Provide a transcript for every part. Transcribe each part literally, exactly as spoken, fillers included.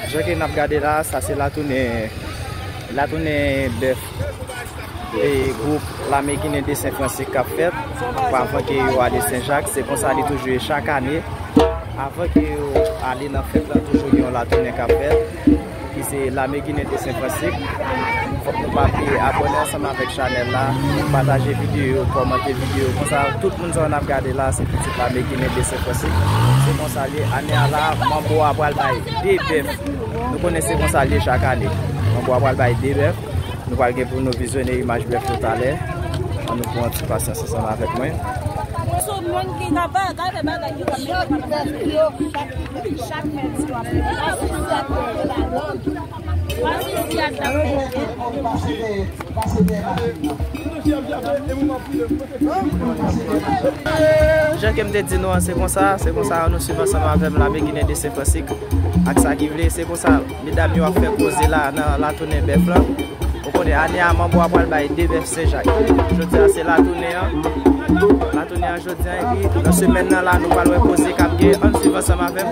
Jan ke n ap gade la, sa se latounen, latounen bèf e gwoup Lame Ginen de Sen Fransik k ap fèt, avan ke yo ale Sen Jak. Se konsa li toujou ye chak ane. Avan ke yo ale nan fèt la, toujou gen yon latounen k ap fèt, ki se Lame Ginen de Sen Fransik. Fòk nou pa bliye abòne ansanm avèk chanèl la, pataje videyo, kòmante videyo. Konsa, tout moun sa n ap gade la, se pitit Lame Ginen de Sen Fransik. Se konsa l ye, ane a la, Manbo a pral bay de bèf. Nou konnen se konsa l ye chak ane. Manbo a pral bay de bèf. Nou pral gen pou nou vizyone imaj bèf yo talè. Ann nou pran yon ti pasyans ansanm avèk mwen. Sou moun ki nan bagay, fè bagay ki konn chak mèt yo, chak, chak mèt yo ap fè. Jan ke m te di nou an, se konsa, se konsa, ann nou swiv ansanm avè m Lame Ginen de Sen Fransik ak sa ki vle, se konsa, medam yo ap fè koze la nan latounen bèf lan. Ou konnen, ane a, Manbo a pral bay de bèf Sen Jak. Jodi a, se latounen an. Latounen an jodi a, epi nan semèn nan la, nou pral wè koze k ap gen. Ann swiv ansanm avè m.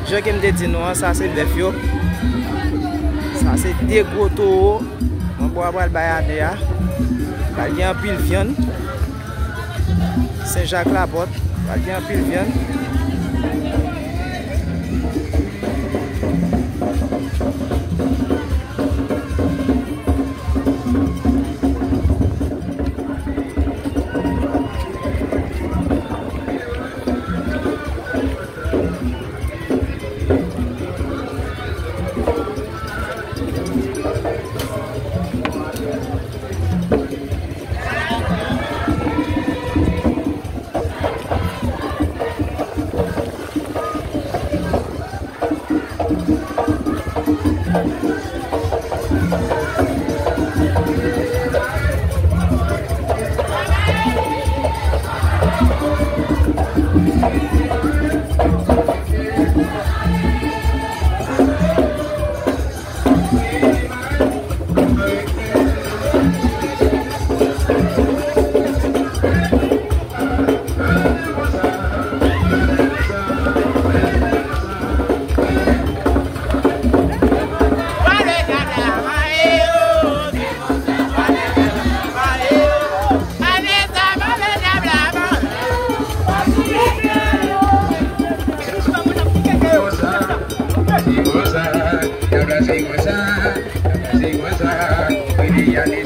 Jan ke m te di nou an, sa se bèf yo. Sa se de gwo towo. Manbo a pral bay ane a. Pral gen anpil vyann. Sen Jak Lapòt. Pral gen anpil vyann. Se konsa, se konsa, konprann li ale.